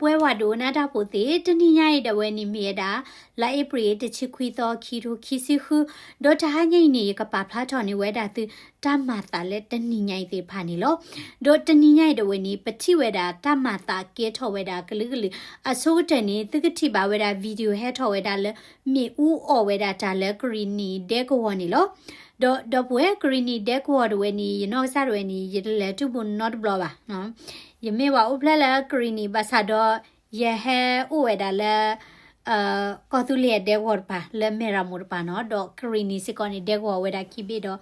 ပဝဲဝၤဒိကနၣ်တၢ်ဖိသ့ၣ်, တနံၤညါအံၤဒၣ်ဝဲန့ၣ်မ့ၢ်ဝဲဒၣ် လါအ့ဖြ့ၣ် တဆံခွံသီ ခံထိခံဆံဃု, ဒီးတဟါညါအံၤန့ၣ် ယကပာ်ဖျါထီၣ်န့ၢ်ဝဲဒၣ်သု တၢ်မၤသးလၢတနံၤညါအံၤသ့ၣ်တဖၣ်န့ၣ်လီၤ. ဒီးတနံၤညါအံၤဒၣ်ဝဲန့ၣ် ပထံၣ်ဝဲဒၣ်တၢ်မၤသးကဲထီၣ်ဝဲဒၣ်ကလုာ်ကလုာ်, အဆိကတၢၢ်န့ၣ် သုကထံၣ်ဘၣ်ဝဲဒၣ် video ဟဲထီၣ်ဝဲဒၣ်လၢ မ့ၣ်အူအီၣ်ဝဲဒၣ်တၢ်လၢကရံၣ်နံၣ်ဒဲကဝီၤန့ၣ်လီၤ. ဒီးဒီပုၢ်ဝဲၢ် ကရံၣ်နံၣ်ဒဲကဝီၤဒၣ်ဝဲန့ၣ် ယနီၢ်ကစၢ်ဒၣ်ဝဲန့ၣ် ယတလဲၤတူၢ်ဘၣ်နီတဘျီဘၣ်. ယမ့ၢ်ဝၤအိၣ်ဖျဲၣ်လၢကရံၣ်နံၣ်ဘၣ်ဆၣ်ဒီး ယဟဲအိၣ်ဝဲဒၣ်လၢ ကီၢ်သူလ့ၤအဒဲကဝီၤတပၤ လၢမဲၢ်ရမိၢ်တပၤနီၤ, ဒီးကရံၣ်နံၣ်စ့ၢ်ကီးန့ၣ် ဒဲကဝီၤဝဲဒၣ်ခံဘ့ၣ်ဒီး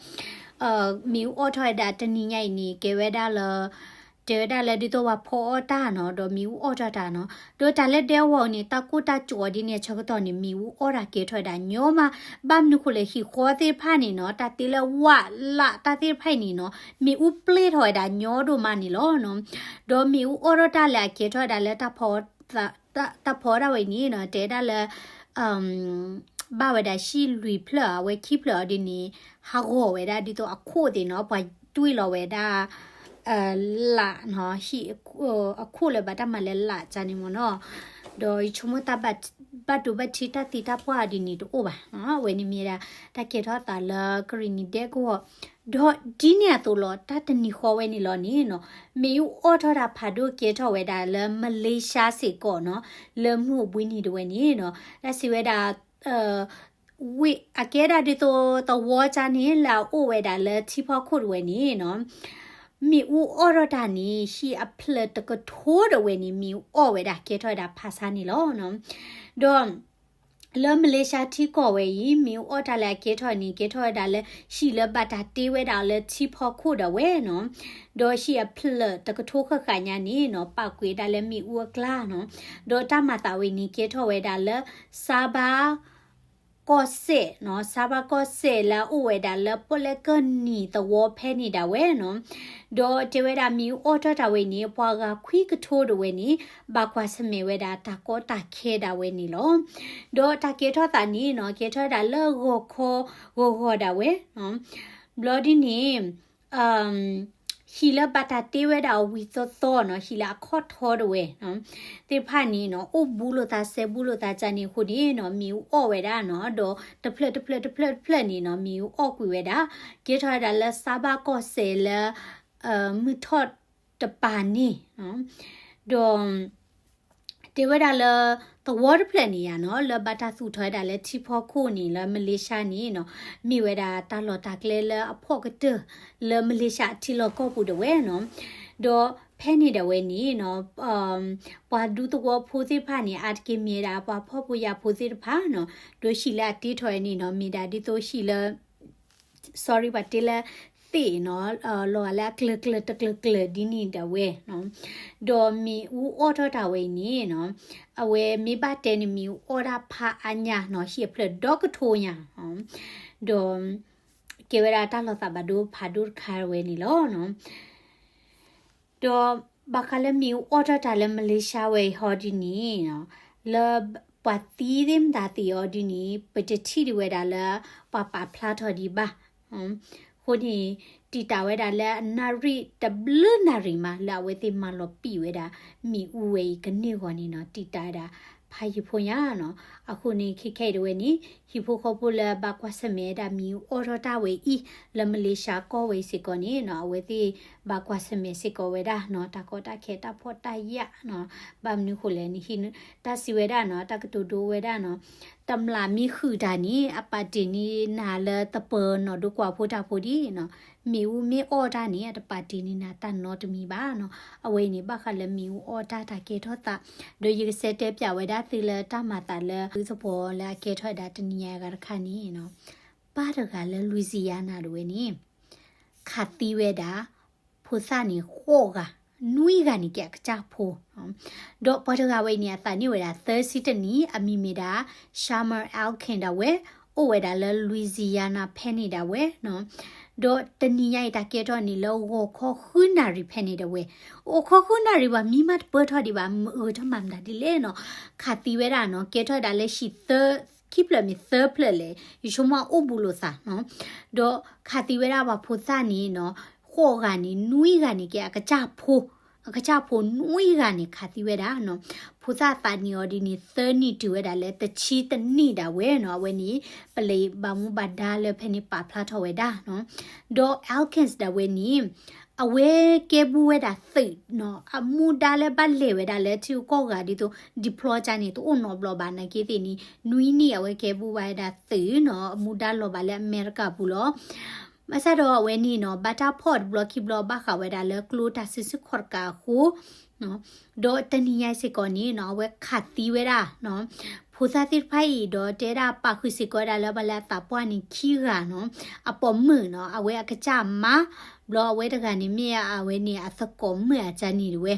မ့ၣ်အူအီၣ်ထီၣ်ဝဲဒၣ်တနံၤညါအံၤန့ၣ် ကဲဝဲဒၣ်လၢ တဲဝဲဒၣ်လၢဒ်သိးပှၤဖီအီၣ်တၢ်နီၤ, ဒီးမ့ၣ်အူအီၣ်ထီၣ်တၢ်နီၤ, ဒီးတၢ်လၢဒဲကဝီၤန့ၣ် တၢ်ကိၢ်တၢ်ကၠီဒ်န့ၣ်အဆၢကတီၢ်န့ၣ် မ့ၣ်အူအီၣ်တၢ်ကဲထီၣ်ဝဲဒၣ်ညီမး, ဘၣ်မနုၤဃိလဲၣ် ဟံၣ်ဃီသ့ၣ်တဖၣ်န့ၣ်နီၤ, တၢ်တ့လၢဝၣ်လၣ်တၢ်သ့ၣ်တဖၣ်အံၤန့ၣ်နီၤ, မ့ၣ်အူပျဲၢ်ထီၣ်ဝဲဒၣ်ညီဒိၣ်မးန့ၣ်လီၤ. ဒီးမ့ၣ်အူအီၣ်ထီၣ်တၢ်လၢအကဲထီၣ်ဝဲဒၣ်လၢ တၢ်ဖီဒၣ်ဝဲန့ၣ်နီၤ, တဲဒၣ်လၢ ဘၣ်ဝဲဒၣ်ဆံလွံၢ်ဖျၢၣ်, အဝဲခံဖျၢၣ်အီၤဒ်န့ၣ် ဟးဂီၤဝဲဒၣ်ဒ်သိးအခိၣ်သ့ၣ်နီၤ, ပှၤတွံၢ်လီၤဝဲဒၣ် လၣ်နီၤ, ဟံၣ်အခိၣ်လၢဘၣ်တၢ်မၤလၢလၣ်ကန့ၣ်မ့ၢ်နီၤ, ဒီးယဆိကမိၣ်တၢ်ဘၣ်ဒိဘၣ်ထံး တၢ်သံတၢ်ပှၢ်ဒ်န့ၣ်တအိၣ်ဘၣ်. အဝဲန့ၣ်မ့ၢ်ဒၣ် တၢ်ကဲထီၣ်သးလၢကရံၣ်နံၣ်ဒဲကဝီၤ, ဒီးဒ်န့ၣ်အသိးလီၤ တၢ်တနံၤဃီဝဲန့ၣ်လီၤန့ၣ်နီၤ, မ့ၣ်အူအီၣ်ထီၣ်တၢ်ဖးဒိၣ်ကဲထီၣ်ဝဲဒၣ်လၢ မလ့ၤၡါစ့ၢ်ကီးနီၤ, လၢမုၢ်အိၣ်ဘှံးနံၤဒၣ်ဝဲန့ၣ်နီၤ, တၢ်စံးဝဲဒၣ် ဝ့ၢ်အကဲဒၣ်ဒ်သိးသဝီကန့ၣ် လၢအအိၣ်ဝဲဒၣ်လၢထံဖီခိၣ်ဒၣ်ဝဲန့ၣ်နီၤ, မ့ၣ်အူအီၣ်ထီၣ်တၢ်န့ၣ် ဟံၣ်အဖျၢၣ်တကထိဒၣ်ဝဲန့ၣ် မ့ၣ်အူအီၣ်ဝဲဒၣ်ကဲထီၣ်ဝဲဒၣ်ဖးဆါန့ၣ်လီၤ. ဒီး လၢမလ့ၤၡါထံကီၢ်ဝဲအံၤ မ့ၣ်အူအီၣ်တၢ်လၢအကဲထီၣ်န့ၣ် ကဲထီၣ်ဝဲဒၣ်လၢ ဟံၣ်လၢဘၣ်တၢ်တ့ဝဲဒၣ်လၢထံဖီခိၣ်ဒၣ်ဝဲနီၤ, ဒီးဟံၣ်အဖျၢၣ်တကထိဃၣ်ဃၣ်ညါန့ၣ်နီၤ ပာ်ကွံာ်ဒၣ်လၢမ့ၣ်အူအကျါနီၤ, ဒီးတၢ်မၤသးဝဲန့ၣ် ကဲထီၣ်ဝဲဒၣ်လၢ စါဘါ ကီၢ်စဲၣ်နီၤ, စါဘါကီၢ်စဲၣ်လၢအအိၣ်ဝဲဒၣ်လၢ ပီၣ်လဲၣ်ကၢၢ်နံၤသဝီဖဲန့ၣ်ဒၣ်ဝဲနီၤ, ဒီးတဲဝဲဒၣ်မ့ၣ်အူအီၣ်ထီၣ်တၢ်ဝဲန့ၣ် ပှၤဂၤခွံကထိဒၣ်ဝဲန့ၣ် ဘၣ်ကွၢ်ဆၢၣ်မဲာ်ဝဲဒၣ်တၢ်ကီတၢ်ခဲဒၣ်ဝဲန့ၣ်လီၤ. ဒီးတၢ်ကဲထီၣ်သးန့ၣ်နီၤ ကဲထီၣ်ဝဲဒၣ်လၢဂီၤခီဂီၤဂီၤဒၣ်ဝဲနီၤ, ဘျီဒ်န့ၣ် ဟံၣ်လၢဘၣ်တၢ်တ့ဝဲဒၣ်အီၤဝံၤသီသီနီၤ, ဟံၣ်လၢအခီၣ်ထီဒၣ်ဝဲ သ့ၣ်တဖၣ်န့ၣ်နီၤ အိၣ်ဘူးလိာ်သးစဲဘူးလိာ်သးကန့ၣ်အဃိန့ၣ်နီၤ မ့ၣ်အူအီၣ်ဝဲဒၣ်နီၤ, ဒီးတဖျၢၣ်တဖျၢၣ်တဖျၢၣ်တဖျၢၣ်န့ၣ်နီၤ မ့ၣ်အူအီၣ်ကွံာ်ဝဲဒၣ်, ကဲထီၣ်ဝဲဒၣ်လၢစါဘၣ်ကီၢ်စဲၣ်လၢ မုၢ်ထီၣ်တပၤန့ၣ်, ဒီး တဲဝဲဒၣ်လၢ သဝီတဖျၢၣ်န့ၣ်ယါနီၤ လၢဘၣ်တၢ်သူၣ်ထီၣ်ဝဲဒၣ်လၢထံဖီခိၣ်န့ၣ် လၢမလ့ၤၡါန့ၣ်နီၤ မ့ၢ်ဝဲဒၣ်တၢ်လီၢ်တၢ်ကျဲလၢအဖှီၣ်ကတၢၢ် လၢမလ့ၤၡါအထံလီၢ်ကီၢ်ပူၤဒၣ်ဝဲနီၤ, ဒီးဖဲန့ၣ်ဒၣ်ဝဲန့ၣ်နီၤ ပှၤဒူသဝီဖိသ့ၣ်တဖၣ်န့ၣ် အါတက့ၢ်မ့ၢ်ဝဲဒၣ်ပှၤဖှီၣ်ဖိယာ်ဖိသ့ၣ်တဖၣ်နီၤ, ဒီးဟံၣ်လၢအတ့ထီၣ်ဝဲန့ၣ်နီၤ မ့ၢ်ဒၣ်ဒ်သိးဟံၣ်လၢ sorry ပှၤတ့လၢသ့ၣ်နီၤ, လီၤဂာ်လၢအကျၢၤကျၢၤတကျၢၤကျၢၤဒ်န့ၣ်ဒၣ်ဝဲနီၤ, ဒီးမ့ၣ်အူအီၣ်ထီၣ်တၢ်ဝဲအံၤန့ၣ်နီၤ, အဝဲမ့ၢ်ဘၣ်တဲန့ၣ် မ့ၣ်အူအီၣ်တၢ်ဖးအါညါနီၤ ဟံၣ်အဖျၢၣ်ဒီကထိညါ, ဒီး ကဲဝဲဒၣ်တၢ်လီၤသးဘၣ်ဒိဖးဒိၣ်တခါဝဲန့ၣ်လီၤ. ဒီးဘၣ်ဃးလၢမ့ၣ်အူအီၣ်ထီၣ်တၢ်လၢမလ့ၤၡါဝဲအံၤဟီဒ်န့ၣ်, လၢပှၤသံသ့ၣ်မတၤသ့ၣ်အီၤဒ်န့ၣ် ပတထံၣ်ဒံးဝဲဒၣ်လၢ ပှၤပာ်ဖျါထီၣ်ဒံးဘၣ်. အဃိန့ၣ် တံာ်တာ်ဝဲဒၣ်လၢအနၣ်ရံၣ်တဘျုးနၣ်ရံၣ်မး လၢအဝဲသ့ၣ်မၤလီၤပံာ်ဝဲဒၣ် မ့ၣ်အူဝဲအံၤကန့ၢ်ဂီၤန့ၣ်နီၤ တံာ်တာ်ဝဲဒၣ် ဖးယံၤဖိညါနီၤ. အဃိန့ၣ် ခဲခဲအံၤဒၣ်ဝဲန့ၣ် ဟံၣ်ဖိဃီဖိလၢဘၣ်ကွၢ်ဆၢၣ်မဲာ်ဝဲဒၣ်မ့ၣ်အူအီၣ်ထီၣ်တၢ်ဝဲအံၤ လၢမလ့ၤၡါကီၢ်ဝဲအံၤစ့ၢ်ကီးန့ၣ်နီၤ အဝဲသ့ၣ်ဘၣ်ကွၢ်ဆၢၣ်မဲာ်စ့ၢ်ကီးဝဲဒၣ်နီၤ တၢ်ကီတၢ်ခဲတၢ်ဖှီၣ်တၢ်ယာ်နီၤ. ဘၣ်မနုၤဃိလဲၣ်န့ၣ် တၢ်စံးဝဲဒၣ်နီၤ တၢ်ကတိၤဒိဝဲဒၣ်နီၤ တမျးမ့ၢ်ဃုာ်တၢ်န့ၣ် အပာ်တ့ၢ်န့ၢ်နၤလၢသပၢၤနီၣ်ဒိကွၢ်ဖိတၢ်ဖိဒ်နီၤ မ့ၣ်အူမ့ၢ်အီၣ်တၢ်န့ၣ် အတပာ်တ့ၢ်န့ၢ်နၤတၢ်နီတမံၤဘၣ်နီၤ. အဝဲအံၤန့ၣ် ဘၣ်ဃးလၢမ့ၣ်အူအီၣ်တၢ်တၢ်ကဲထီၣ်သး ဒီးယကစဲတဲပၠးဝဲဒၣ်သုလၢတၢ်မၤသးလၢ သုသပှီၤလၢအကဲထီၣ်ဝဲဒၣ်တနံၤညါအဂၤတခါန့ၣ်နီၤ ပၢ်တဂၤလၢ Louisiana ဒၣ်ဝဲန့ၣ် ခးသံဝဲဒၣ် ဖိသၣ်န့ၣ် ဃိးဂၤ, နွံဂၤန့ၣ်ကဲအကစၢ်ဖိ ဒီးပှၤတဂၤဝဲအံၤန့ၣ် အသးန့ၢ်ဝဲဒၣ်သၢဆံတနံၣ် အမံၤမ့ၢ်ဒၣ် Shamar Elkin ဒၣ်ဝဲ, အိၣ်ဝဲဒၣ်လၢ Louisiana ဖဲန့ၣ်ဒၣ်ဝဲနီၤ. ဒီးတနံၤညါအံၤတၢ်ကဲထီၣ်န့ၣ်လၢဂီၤခီဃုနၣ်ရံၣ်ဖဲန့ၣ်ဒၣ်ဝဲ, ဂီၤခီဃုနၣ်ရံၣ်ဘၣ် မံမးတပၢၢ်ထီၣ်ဒံးဘၣ် မ့ၢ်အဂ့ၤထီၣ်မၤမတၤဒ်လဲၣ်နီၤ. ခးသံဝဲဒၣ်နီၤ ကဲထီၣ်ဝဲဒၣ်လၢဟံၣ်သၢ ခံဖျၢၣ်မ့ၢ်သၢဖျၢၣ်လဲၣ် ယဆိကမိၣ်အိၣ်ဘူးလိာ်သးနီၤ. ဒီးခးသံဝဲဒၣ်ပှၤဖိသၣ်န့ၣ်နီၤ ဃိးဂၤန့ၣ် နွံဂၤန့ၣ်ကဲအကစၢ်ဖိ အကစၢ်ဖိနွံဂၤန့ၣ် ခးသံဝဲဒၣ်နီၤ. ဖိသၣ်သးနံၣ်အီၤဒ်န့ၣ် သၢနံၣ်တုၤဝဲဒၣ်လၢတဆံတနံၣ်ဒၣ်ဝဲနီၤ. အဝဲန့ၣ် ပလံးဘၣ်မူဘၣ်ဒါလၢဖဲန့ၣ်ပာ်ဖျါထီၣ်ဝဲဒၣ်နီၤ. ဒီး Elkins ဒၣ်ဝဲန့ၣ် အဝဲကဲဘူးဝဲဒၣ်သုးနီၤ, အမူဒါလၢဘၣ်လဲၤဝဲဒၣ်လၢထံဂုၤကီၢ်ဂၤဒ်သိး deploy ကၢ်န့ၣ် တအိၣ်နီတဘျီဘၣ်. နာ်က့သ့ၣ်န့ၣ် နွံနံၣ်အဝဲကဲဘူးဝဲဒၣ်သုးနီၤ, အမူဒါလီၤဘၣ်လၢအမဲရကၤပူၤလီၤ. ဘၣ်ဆၣ်ဒီးအဝဲန့ၣ်နီၤ ဘၣ်တၢ်ဖီၣ်တဘျီခံဘျီ ဘၣ်ဃးဝဲဒၣ်လၢကျိတၢ်စုဆူၣ်ခီၣ်တကးအဃိ ဒီးတနံၤညါစ့ၢ်ကီးန့ၣ်နီၤ အဝဲခးသံဝဲဒၣ် ဖိသၣ်သ့ၣ်တဖၣ်အံၤ ဒီးတဲဒၣ်ပာ်ဃုာ်စ့ၢ်ကီးဝဲဒၣ်လၢပှၤလၢအသးပှၢ်န့ၣ်ခံဂၤနီၤ, အပိာ်မုၣ်နီၤ, အဝဲအကစၢ်မါ, ဘျီအဝဲတဂၤန့ၣ်မ့ၢ်အဝဲန့ၣ်အသကိးမုၣ်အကၢ်န့ၣ်တဝဲ,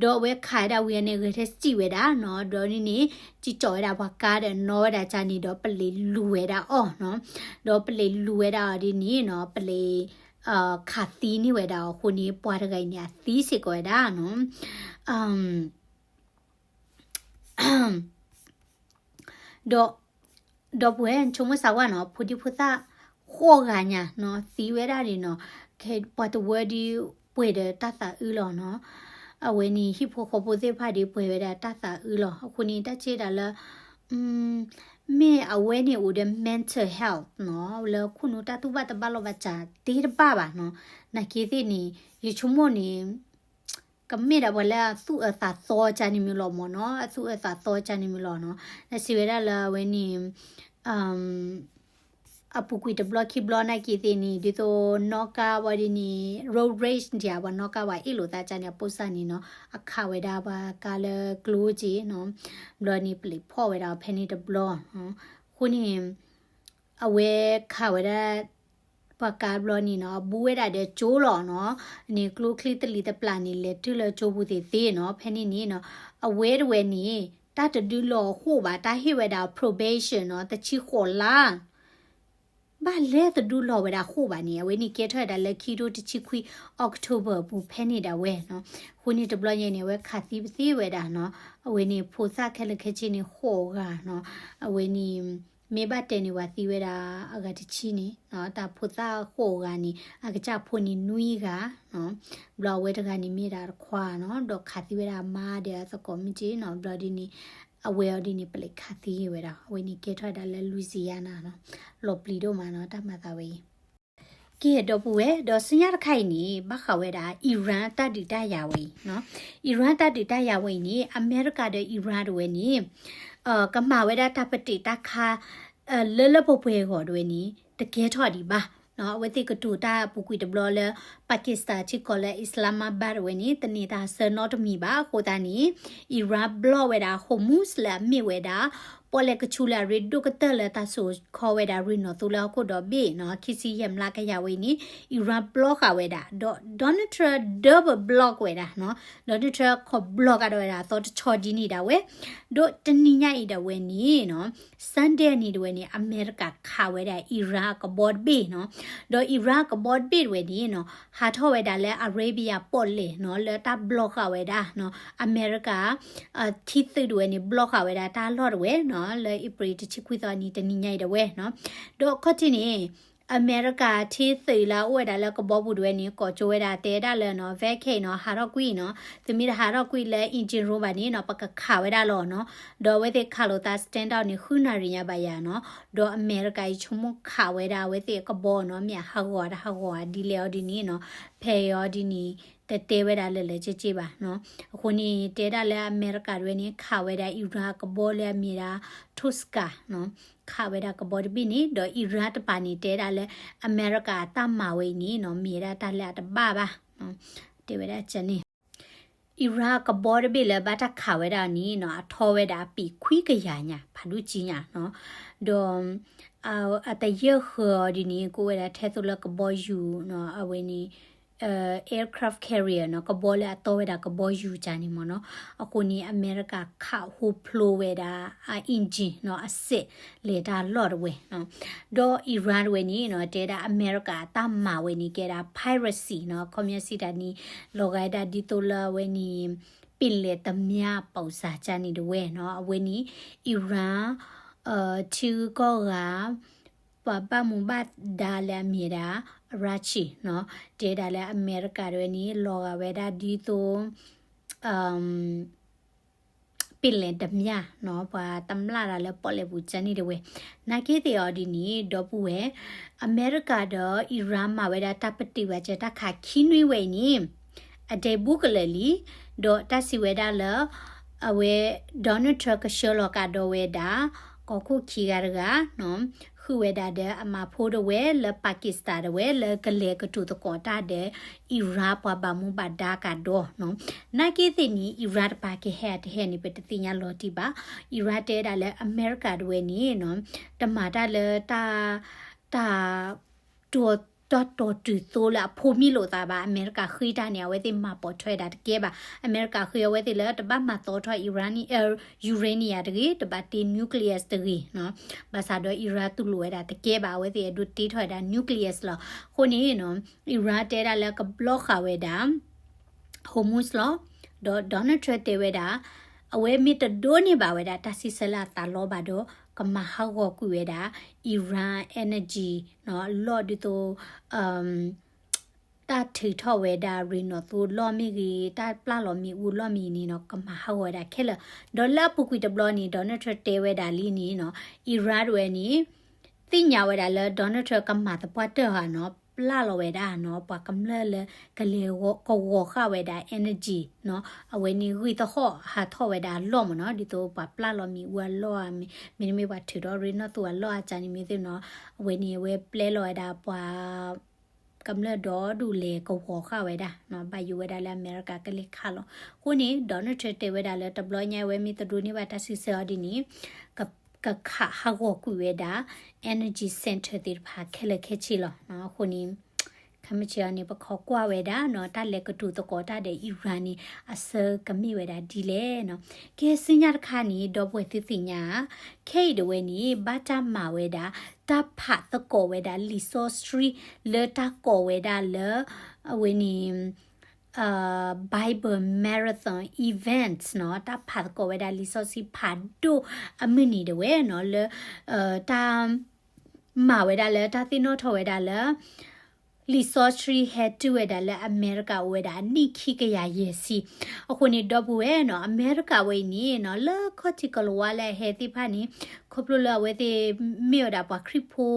ဒီးအဝဲခးဝဲဒၣ်ဝံၤန့ၣ် ဂဲၤထဲစံၣ်ဝဲဒၣ်နီၤ, ဒီးန့ၣ်န့ၣ် စံၣ်ကၠီၣ်ဝဲဒၣ်ပှၤကါဒီးနီၣ်ဝဲဒၣ်ကၢ်န့ၣ် ဒီးပလံးလူၤဝဲဒၣ်အီၤနီၤ, ဒီးပလံးလူၤဝဲဒၣ်အီၤဒ်န့ၣ်နီၤ ပလံး ခးသံန့ၢ်ဝဲဒၣ်အီၤအဃိန့ၣ် ပှၤတဂၤအံၤန့ၣ် အသံစ့ၢ်ကီးဝဲဒၣ်နီၤ. ဒီး ဒီပုၢ်ဝဲၢ် နဆိကမိၣ်စၢ်ဝဲနီၤ ဖိဒံဖိသၣ်ဃိးဂၤညါနီၤ သံဝဲဒၣ်န့ၣ်နီၤ, ပှၤတဝၢဒ်ပှဲၤဒီးတၢ်သးအုးလီၤနီၤ, အဝဲန့ၣ်ဟံၣ်ဖိဃီဖိသ့ၣ်တဖၣ်ဒ်ပှဲၤဝဲဒၣ်တၢ်သးအုးလီၤ. အဃိန့ၣ် တၢ်ကဲဒၣ်လၢ မ့ၢ်အဝဲန့ၣ်အိၣ်ဒီး mental health နီၤ လၢခိၣ်နူာ်တၢ်တူၢ်ဘၣ်တဘၣ်လီၤဘၣ်စးသ့တဘၣ်ဘၣ်နီၤ, နာ်က့သ့ၣ်န့ၣ် ယဆိကမိၣ်န့ၣ် ကမ့ၢ်ဒၣ်ပှၤလၢအသူၣ်အၢသးသီကၢ်န့ၣ်မ့ၢ်လီၤမ့ၢ်နီၤ, အသူၣ်အၢသးသီကၢ်န့ၣ်မ့ၢ်လီၤနီၤ, နစံးဝဲဒၣ်လၢအဝဲန့ၣ် အပူၤကွံာ်တဘျီခံဘျီနာ်က့သ့ၣ်န့ၣ် ဒ်သိးနီၣ်ကါဝဲဒ်န့ၣ် road rage ဒ်အပှၤနီၣ်ကါဝဲအ့ၣ်လိာ်သးကၢ်န့ၣ် အပိစၢ်န့ၣ်နီၤ အခးဝဲဒၣ်ပှၤကါလၢကျိက့နီၤ, ဘျီန့ၣ် ပလံးဖီၣ်ဝဲဒၣ်ဖဲန့ၣ်တဘျီ, အဃိန့ၣ် အဝဲခးဝဲဒၣ် ပှၤကါဘျီန့ၣ်နီၤ အဘူးဝဲဒၣ်ဒီးကၠိလီၤနီၤ, န့ၣ်ကျိချံသလံးတပျၢ်န့ၣ် လဲၤတုၤလၢကၠိပူၤသ့ၣ်သ့ၣ်နီၤ, ဖဲန့ၣ်န့ၣ်နီၤ အဝဲတဝဲန့ၣ် တၢ်တဒုးလီၤအဃိၣ်ဘၣ် တၢ်ဟ့ၣ်ဝဲဒၣ် probation နီၤ တဆံဃိးလါ ဘၣ်လဲၤတဒုးလီၤဝဲဒၣ်ဃိၣ်ဘၣ်န့ၣ် အဝဲန့ၣ်ကဲထီၣ်ဝဲဒၣ်လၢခံထိတဆံခွံ October ပူၤဖဲန့ၣ်ဒၣ်ဝဲနီၤ, အဃိန့ၣ်တဘျီညါန့ၣ် အဝဲခးသံပသ့ဝဲဒၣ်နီၤ, အဝဲန့ၣ် ဖိသၣ်ခဲလၢာ်ခဲဆ့န့ၣ်ဃိးဂၤနီၤ, အဝဲန့ၣ် မ့ၢ်ဘၣ်တဲန့ၣ် ပှၤသံဝဲဒၣ်အဂၤတဆံန့ၣ်နီၤ, တၢ်ဖိသၣ်ဃိးဂၤန့ၣ် အကစၢ်ဖိန့ၣ်နွံဂၤနီၤ, ဘျီအဝဲတဂၤန့ၣ်မ့ၢ်ဒၣ်တခွါနီၤ, ဒီးခးသံဝဲဒၣ်အမါဒီးအသကိးမုၣ်က့နီၤ, ဘျီဒ်န့ၣ် အဝဲအီၤဒ်န့ၣ် ပလံးခးသံဝဲဒၣ်, အဝဲန့ၣ်ကဲထီၣ်ဝဲဒၣ်လၢ Louisiana နီၤ, လီၤပျံၤဒိၣ်မးနီၤ တၢ်မၤသးဝဲအံၤ ကဲ ဒီပုၢ်ဝဲၢ် ဒီးဆူညါတခါအံၤန့ၣ် ဘၣ်ဃးဝဲဒၣ် Iran တၢ်ဒုးတၢ်ယၤဝဲအံၤနီၤ, Iran တၢ်ဒုးတၢ်ယၤဝဲအံၤန့ၣ် အမဲရကၤဒီး Iran တဝဲန့ၣ် ကမၤဝဲဒၣ်တၢ်ပတ့ၢ်တၢ်ခါ လၢလၢပှဲၤပှဲၤအဂီၢ်တဝဲန့ၣ် တကဲထီၣ်ဒံးဘၣ်နီၤ, အဝဲသ့ၣ်ကတိၤတၢ်ပူၤကွံာ်တဘျီလၢ Pakistan ထံကီၢ်လၢ Islamabad တဝဲန့ၣ် သန့ၤတၢ်ဆၢနီတမံၤဘၣ်အဃိသတးန့ၣ် Iran block ဝဲဒၣ် Hormuz လၢအမ့ၢ်ဝဲဒၣ် ပီၣ်လဲၣ်ကဆူးလၢအရ့ဒိၣ်ကတၢၢ်လၢတၢ်စိာ်ခီဝဲဒၣ်ရ့ၣ်နီၣ်သိလၢဟီၣ်ခိၣ်ဒီဘ့ၣ်နီၤ, ခံဆံယဲၢ်မျးကယၤဝဲအံၤန့ၣ် Iran block ဃာ်ဝဲဒၣ်, ဒီး Donald Trump double block ဝဲဒၣ်နီၤ, Donald Trump ခိး block ဃာ်ဒီးဝဲဒၣ်အသီတဆီဒ်န့ၣ်ဒၣ်ဝဲ, ဒီးတနံၤညါအံၤဒၣ်ဝဲန့ၣ်နီၤ Sunday န့ၣ်တဝဲန့ၣ် အမဲရကၤခးဝဲဒၣ် Iran အကဘီတဘ့ၣ်နီၤ, ဒီး Iran အကဘီတဘ့ၣ်တဝဲန့ၣ်နီၤ ဟးထီၣ်ဝဲဒၣ်လၢ Arabia ပီၣ်လဲၣ်နီၤ လၢတၢ် block ဃာ်ဝဲဒၣ်နီၤ အမဲရကၤ ထံသုးတဝဲန့ၣ် block ဃာ်ဝဲဒၣ်တၢ်လီၢ်တဝဲနီၤ လၢ April တဆံခွံသီနံၤ တနံၤညါအံၤတဝဲနီၤ, ဒီးခီၣ်ထံးန့ၣ် အမဲရကၤထံသုးလၢအအိၣ်ဝဲဒၣ်လၢကဘီပူၤတဝဲန့ၣ် ကိးကၠိဝဲဒၣ်တဲဒၣ်လၢနီၤ vacate နီၤ ဟးထီၣ်ကွံာ်နီၤ, သုမ့ၢ်တဟးထီၣ်ကွံာ်လၢ engine room ဘၣ်န့ၣ်နီၤ ပကခးဝဲဒၣ်လီၤနီၤ, ဒီးအဝဲသ့ၣ်ခးလိာ်သး stand down န့ၣ် ဃုနၣ်ရံၣ်ညါဘၣ်ယၤနီၤ, ဒီးအမဲရကၤအံၤဆိကမိၣ်ခးဝဲဒၣ်အဝဲသ့ၣ်အကဘီနီၤ မ့ၢ်အဟးဂီၤတဟးဂီၤဒ်လဲၣ်အီၤဒ်န့ၣ်နီၤ, ဖဲအံၤအီၤဒ်န့ၣ် တတဲဝဲဒၣ်လၢာ်လၢာ်က့က့ဘၣ်နီၤ, အဃိန့ၣ် တဲဒၣ်လၢအမဲရကၤတဝဲန့ၣ် ခးဝဲဒၣ် Iran အကဘီလၢအမ့ၢ်ဒၣ် Toska နီၤ, ခးဝဲဒၣ်ကဘီတဘ့ၣ်န့ၣ် ဒီး Iran တပၤန့ၣ် တဲဒၣ်လၢ အမဲရကၤအတၢ်မၤဝဲအံၤန့ၣ်နီၤ မ့ၢ်ဝဲဒၣ်တၢ်လၢအတဘၣ်ဘၣ်, တဲဝဲဒၣ်န့ၣ် Iran အကဘီတဘ့ၣ်လၢဘၣ်တၢ်ခးဝဲဒၣ်န့ၣ်နီၤ အထီဝဲဒၣ်အပံာ်ခွံကယၤညါ ဖးဒိၣ်ကံညါနီၤ, ဒီး အတယဲၢ်ဃၢၤအီၤဒ်န့ၣ် ကအိၣ်ဝဲဒၣ်ထဲသိးလၢကဘီယူၤနီၤ အဝဲန့ၣ် aircraft carrier နီၤ ကဘီလၢအတီဝဲဒၣ်ကဘီယူၤကၢ်န့ၣ်မ့ၢ်နီၤ, အဃိန့ၣ် အမဲရကၤခးဟူဖျိဝဲဒၣ် အ engine နီၤ အစဲးလဲၤတၢ်လီၢ်တဝဲနီၤ, ဒီး Iran တဝဲန့ၣ်နီၤ တဲဒၣ်အမဲရကၤအတၢ်မၤဝဲန့ၣ် ကဲဒၣ် piracy နီၤ, ခီပညီစံးတၢ်န့ၣ် လီၤဂာ်ဒၣ်ဒ်သိးလၢအဝဲန့ၣ် ပ့ၤလဲၤတမၠၣ်ပီၣ်စၢ်ကၢ်န့ၣ်တဝဲနီၤ, အဝဲန့ၣ် Iran ထံဂုၤကီၢ်ဂၤ ပှၤဘၣ်မူဘၣ်ဒါလၢအမ့ၢ်ဒၣ် Araghchi နီၤ, တဲဒၣ်လၢအမဲရကၤတဝဲန့ၣ် လီၤဂာ်ဝဲဒၣ်ဒ်သိး ပ့ၤလဲၤတမျၢ်နီၤ, ပှၤတမျၢ်ဒၣ်လၢပီၣ်လဲၣ်ပူၤကန့ၣ်တဝဲ, နာ်က့သ့ၣ်အီၤဒ်န့ၣ် ဒီပုၢ်ဝဲၢ်, အမဲရကၤဒီးအံရၣ်မၤဝဲဒၣ်တၢ်ပတံၢ်ဝဲစၢၤတၢ်ခးခံနွံဝဲအံၤန့ၣ် အဒဲဘူးကလၢာ်လံ, ဒီးတၢ်စံးဝဲဒၣ်လၢ အဝဲ Donald Trump ကဆှၢလီၤကဒီးဝဲဒၣ် ကီၢ်ခိၣ်ခံဂၤတဂၤနီၤ, ဃုာ်ဝဲဒၣ်ဒီးအမၤဖိတဝဲလၢ Pakistan တဝဲလၢကလဲၤကတိၤသကိးတၢ်ဒီး အံရၣ်ပှၤဘၣ်မူဘၣ်ဒါကဒီးနီၤ, နာ်က့သ့ၣ်န့ၣ် အံရၣ်တပၤကဟဲအတဟဲန့ၣ် ပတသ့ၣ်ညါလီၤတံၢ်ဘၣ်, အံရၣ်တဲဒၣ်လၢအမဲရကၤတဝဲန့ၣ်နီၤ, တမၤတၢ်လၢတၢ် တၢ် တၢ်တီၤတုၤသိလၢအဖိမံလိာ်သးဘၣ်, အမဲရကၤဃ့တၢ်န့ၣ် အဝဲသ့ၣ်မၤပိာ်ထွဲဒၣ်တကဲဘၣ်, အမဲရကၤဃ့အဝဲသ့ၣ်လၢတဘၣ်မၤသီထီၣ် uranium တဂ့ၤ, တဘၣ်တ့ nuclear တဂ့ၤနီၤ, ဘၣ်ဆၣ်ဒီးအံရၣ်တူၢ်လိာ်ဝဲဒၣ်တကဲဘၣ်, အဝဲသ့ၣ်အဲၣ်ဒိးတ့ထီၣ်ဝဲဒၣ် nuclear လီၤ, အဃိန့ၣ်နီၤ, အံရၣ်တဲဒၣ်လၢကဘျီဃာ်ဝဲဒၣ် Hormuz လီၤ, ဒီး Donald Trump တဲဝဲဒၣ် အဝဲမ့ၢ်တဒိးန့ၢ်ဘၣ်ဝဲဒၣ်တၢ်စံးဆၢလၢအသးလီဘၣ်ဒီး ကမၤဟးဂီၤကွံာ်ဝဲဒၣ် Iran energy နီၤ, အလီၢ်ဒ်သိး တၢ်ထုးထီၣ်ဝဲဒၣ်ရ့ၣ်နီၣ်သိလီၢ်မ့ၢ်ဂ့ၤ, တၢ်ပျၢ်လီၤမ့ၣ်အူအလီၢ်မ့ၢ်ဂ့ၤန့ၣ်နီၤ, ကမၤဟးဂီၤဝဲဒၣ်ခဲလၢာ်, ဒီးလၢအပူၤကွံာ်တဘျီန့ၣ် Donald Trump တဲဝဲဒၣ်လံန့ၣ်နီၤ, အံရၣ်တဝဲန့ၣ် သ့ၣ်ညါဝဲဒၣ်လၢ Donald Trump ကမၤသပှၢ်တၢၢ်ဧါနီၤ, ပျၢ်လီၤဝဲဒၣ်နီၤ, ပှၤကမျၢၢ်လၢကလဲၤကဝီၤဃာ်ဝဲဒၣ် energy နီၤ, အဝဲန့ၣ်ဂ့ၢ်သဟီၣ်ဟးထီၣ်ဝဲဒၣ်အလီၢ်မ့ၢ်နီၤ, ဒ်သိးပှၤပျၢ်လီၤမ့ၣ်အူအလီၢ်ဧါ, မ့တမ့ၢ်ပှၤထုးထီၣ်ရ့ၣ်နီၣ်သိအလီၢ်အကန့ၣ်မ့ၢ်သ့ၣ်နီၤ, အဝဲန့ၣ်အဝဲပျဲလီၤဝဲဒၣ်ပှၤ ကမျၢၢ်ဒီဒူၣ်လဲၤကဝီၤဃာ်ဝဲဒၣ်နီၤ, ဘၣ်ယိၣ်ဝဲဒၣ်လၢအမဲရကၤကလဲၤခးလီၤ. အဃိန့ၣ် Donald Trump တဲဝဲဒၣ်လၢတဘျီညါအဝဲမ့ၢ်တဒိးန့ၢ်ဘၣ်တၢ်စံးဆၢအီၤဒ်န့ၣ် က ကခးဟးဂီၤကွံာ်ဝဲဒၣ် energy center သ့ၣ်တဖၣ်ခဲလၢာ်ခဲဆ့လီၤ. အဃိန့ၣ် ခဲမုၢ်ဆ့ၣ်အံၤန့ၣ် ပခိးကွၢ်ဝဲဒၣ်နီၤ, တၢ်လဲၤကတိၤသကိးတၢ်ဒီး Iran န့ၣ် အဆၢကမ့ၢ်ဝဲဒၣ်ဒ်လဲၣ်နီၤ. ကဲဆူညါတခါန့ၣ် ဒီပုၢ်ဝဲၢ်သုသ့ၣ်ညါဧါ, ခဲအံၤတဝဲန့ၣ် ဘၣ်တၢ်မၤဝဲဒၣ် တၢ်ဖးသကိးဝဲဒၣ်လံာ်စီဆှံ လၢတၢ်ကိးဝဲဒၣ်လၢ အဝဲန့ၣ် Bible Marathon Events နီၤ, တၢ်ဖးသကိးဝဲဒၣ်လံာ်စီဆှံဖးဒိၣ်အမုၢ်နံၤတဝဲနီၤ, လၢ တၢ် မၤဝဲဒၣ်လၢတၢ်သ့ၣ်နီၣ်ထီၣ်ဝဲဒၣ်လၢ လံာ်စီဆှံဟဲတုၤဝဲဒၣ်လၢအမဲရကၤအိၣ်ဝဲဒၣ်အနံၣ်ခံကယၤယဲၢ်ဆံ. အဃိန့ၣ် ဒီပုၢ်ဝဲၢ်နီၤ, အမဲရကၤဝဲအံၤန့ၣ်နီၤ, လၢခီၣ်ထံးကီၢ်လၤဝါလၢအဟဲသ့ၣ်တဖၣ်န့ၣ် ခီဖျိလၢအဝဲသ့ၣ်မ့ၢ်ဝဲဒၣ်ပှၤခရံာ်ဖိ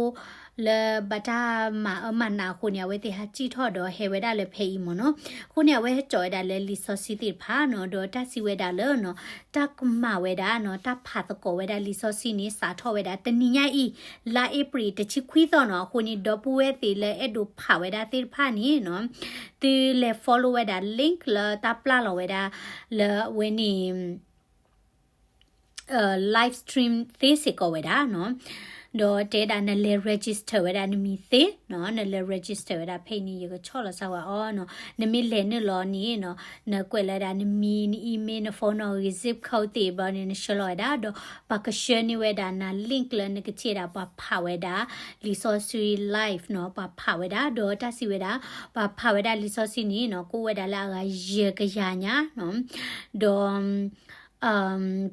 လၢဘၣ်တၢ်မၤအၢမၤနးအဃိန့ၣ် အဝဲသ့ၣ်ဟးစံၣ်ထီၣ်ဒီးဟဲဝဲဒၣ်လၢဖဲအံၤမ့ၢ်နီၤ. အဃိန့ၣ် အဝဲဟဲစိာ်ဝဲဒၣ်လၢလံာ်စီဆှံသ့ၣ်တဖၣ်နီၤ, ဒီးတၢ်စံးဝဲဒၣ်လၢနီၤ, တၢ်ကမၤဝဲဒၣ်နီၤ, တၢ်ဖးသကိးဝဲဒၣ်လံာ်စီဆှံန့ၣ် စးထီၣ်ဝဲဒၣ်တနံၤညါအံၤ လါအ့ဖြ့ၣ်တဆံခွံသီနီၤ. အဃိန့ၣ် ဒီပုၢ်ဝဲၢ်သ့ၣ်လၢအဲၣ်ဒိးဖးဝဲဒၣ်သ့ၣ်တဖၣ်န့ၣ်နီၤ, သုလဲၤ follow ဝဲဒၣ် link လၢတၢ်ပျၢ်လီၤဝဲဒၣ်လၢအဝဲန့ၣ် live stream သ့စ့ၢ်ကီးဝဲဒၣ်နီၤ. ဒီးတဲဒၣ်နလဲၤ register ဝဲဒၣ်နမံၤသ့နီၤ, နလဲၤ register ဝဲဒၣ်ဖဲအံၤန့ၣ် ယကဆီၣ်လီၤစၢ်ဝဲအီၤနီၤ. နမ့ၢ်လဲၤနုာ်လီၤန့ၣ်နီၤ, နကွဲးလီၤဝဲဒၣ်နမံၤ န email န phone နီၤဂ့ၤ zip code သ့ၣ်ဘျီန့ၣ် နဆှၢလီၤဝဲဒၣ်, ဒီးပှၤကဆှၢန့ၢ်ဝဲဒၣ်နၤ link လၢနကထံၣ်ဝဲဒၣ်ပှၤဖးဝဲဒၣ် လံာ်စီဆှံ live နီၤ, ပှၤဖးဝဲဒၣ်, ဒီးတၢ်စံးဝဲဒၣ် ပှၤဖးဝဲဒၣ်လံာ်စီဆှံန့ၣ်နီၤ, ကအိၣ်ဝဲဒၣ်လၢအဂၤယဲၢ်ကယၤညါနီၤ. ဒီး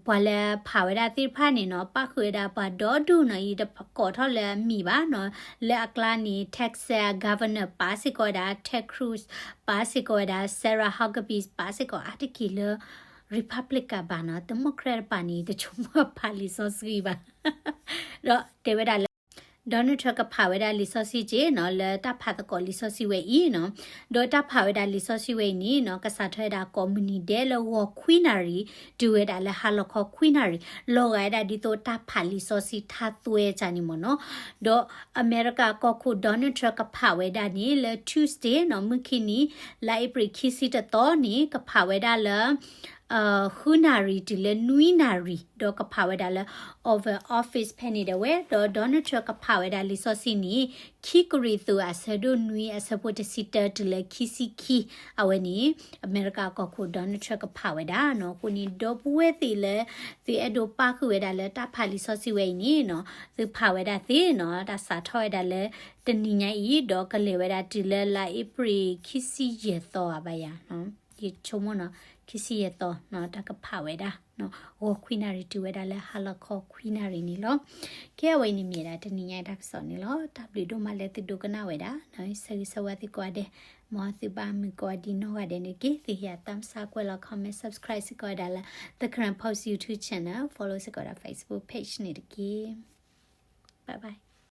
ပှၤလၢဖးဝဲဒၣ်သ့ၣ်တဖၣ်န့ၣ်နီၤ, ပၣ်ဃုာ်ဝဲဒၣ်ပှၤဒီဒူၣ်နီၤ, ယတကိးထီၣ်လၢအမံၤဘၣ်နီၤ. လၢအကျါန့ၣ် Texas Governor ပာ်စ့ၢ်ကီးဝဲဒၣ်, Ted Cruz ပာ်စ့ၢ်ကီးဝဲဒၣ်, Sarah Huckabee ပာ်စ့ၢ်ကီးအါတက့ၢ်လၢ Republican ဘၣ်နီၤ, Democrat တပၤန့ၣ် တဆိကမိၣ်ဖးလံာ်စီဆှံဘၣ်. ဒီးတဲဝဲဒၣ်လၢ Donald Trump ကဖးဝဲဒၣ်လံာ်စီဆှံက့နီၤ, လၢတၢ်ဖးသကိးလံာ်စီဆှံဝဲအံၤနီၤ. ဒီးတၢ်ဖးဝဲဒၣ်လံာ်စီဆှံဝဲအံၤန့ၣ်နီၤ, ကစးထီၣ်ဝဲဒၣ်ကိးမုၢ်နံၤဒဲးလၢဂီၤခွံနၣ်ရံၣ်, တုၤဝဲဒၣ်လၢဟါလီၤခီခွံနၣ်ရံၣ်, လီၤဂာ်ဝဲဒၣ်ဒ်သိးတၢ်ဖးလံာ်စီဆှံထါသွဲကန့ၣ်မ့ၢ်နီၤ. ဒီးအမဲရကၤကီၢ်ခိၣ် Donald Trump ကဖးဝဲဒၣ်န့ၣ် လၢ Tuesday နီၤ, မုၢ်ခံနံၤ, လါအ့ဖြ့ၣ်ခံဆံတသီန့ၣ် ကဖးဝဲဒၣ်လၢ ဃုနၣ်ရံၣ်တုၤလၢနွံနၣ်ရံၣ်, ဒီးကဖးဝဲဒၣ်လၢ Oval Office ဖဲန့ၣ်ဒၣ်ဝဲ, ဒီး Donald Trump ကဖးဝဲဒၣ်လံာ်စီဆှံန့ၣ် ခံကရံၣ်သူးအဆၢဒိၣ်နွံအဆၢဖိတဆံတၢတုၤလၢခံဆံခံ, အဝဲန့ၣ် အမဲရကၤကီၢ်ခိၣ် Donald Trump ကဖးဝဲဒၣ်နီၤ. အဃိန့ၣ် ဒီပုၢ်ဝဲၢ်သ့ၣ်လၢ သုအဲၣ်ဒိးပၣ်ဃုာ်ဝဲဒၣ်လၢတၢ်ဖးလံာ်စီဆှံဝဲအံၤန့ၣ်နီၤ, သုဖးဝဲဒၣ်သ့နီၤ, တၢ်စးထီၣ်ဝဲဒၣ်လၢတနံၤညါအံၤ, ဒီးကလဲၤဝဲဒၣ်တုၤလၢလါအ့ဖြ့ၣ်ခံဆံယဲၢ်သီဧါဘၣ်ယၤ, ယဆိကမိၣ်နီၤ, ခံဆံယဲၢ်သီနီၤ, တၢ်ကဖးဝဲဒၣ် ဂီၤခွံနၣ်ရံၣ်တုၤဝဲဒၣ်လၢဟါလီၤခီခွံနၣ်ရံၣ်န့ၣ်လီၤ. ကဲ အဝဲအံၤန့ၣ်မ့ၢ်ဒၣ်တနံၤညါအံၤတၢ်ကစီၣ်န့ၣ်လီၤ. တၢ်ဘျုးဒိၣ်မးလၢသုဒိကနၣ်ဝဲဒၣ်, ဆၢဂ့ၤဆၢဝါသုကိးဂၤဒဲး, မ်သုဘၣ်မုာ်ကိးဂၤဒဲးနီၢ်ဂၤဒဲးန့ၣ်တက့ၢ်. သုဟ့ၣ်ယၤ thumbs up ကွဲးလီၤ comment, subscribe စ့ၢ်ကီးဝဲဒၣ်လၢ The Karen Post YouTube channel, follow စ့ၢ်ကီးဝဲဒၣ် Facebook page န့ၣ်တက့ၢ်. Bye bye.